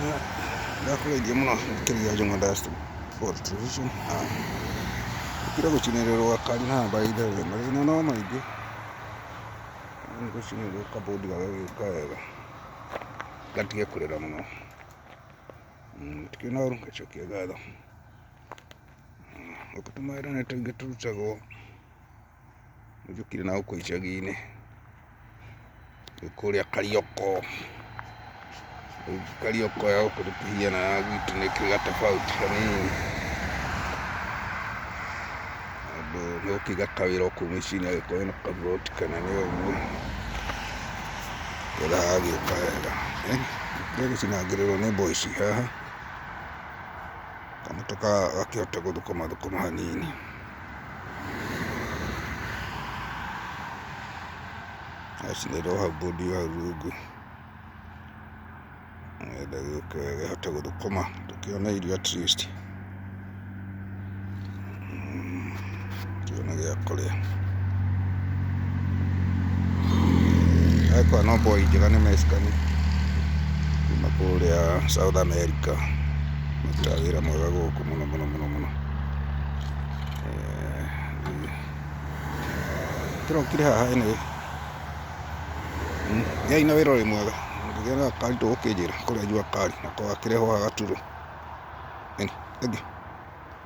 Ndakũgeithia mũno makĩria Juma Dashboard Television. Gũkira gũcinĩrĩrwo gakari haha by the way, mathĩna no maingĩ. Nĩ gũcinĩrĩrwo kabũndi gagagĩũka wega, gatige kũrĩra mũno. Gũtikĩrĩ na ũru, ngacokia ngatho. Gũkũ tũmawĩra nĩ tũingĩ tũrutagwo. Njũkire na gũkũ icagi-inĩ, kũrĩa Karioko, Karioko ya gũkũ ndĩkĩhiana na gwitũ nĩ ĩkĩrĩ gatobauti hanini, tondũ nĩ ũgũkĩiga kawĩra o kũu mĩciĩ-inĩ angĩkorwo wĩna kaburoti kanene ũguo, nĩgetha gagagĩũka wega. Gagĩcinangĩrĩrwo nĩ mboici haha, kamũtĩ gakĩhote gũthũkũma thũkũma hanini. Gacinĩrwo hau mbũndi hau rungu, nĩgetha gĩũke kĩhote gũthũkũma tũkĩone irio at least, tũkĩone gĩa kũrĩa. Angĩkorwo no mboi njega nĩ Mexican kuma kũrĩa South America, marutaga wĩra mwega gũkũ mũno mũno mũno mũno. Tũrokire haha anyway, gĩai na wĩra ũrĩ mwega, ũngĩgĩa na gakari ndũgũkĩnjĩra kũrĩa jua kali nako gakĩrehwo haha gaturũ. Thengiũ.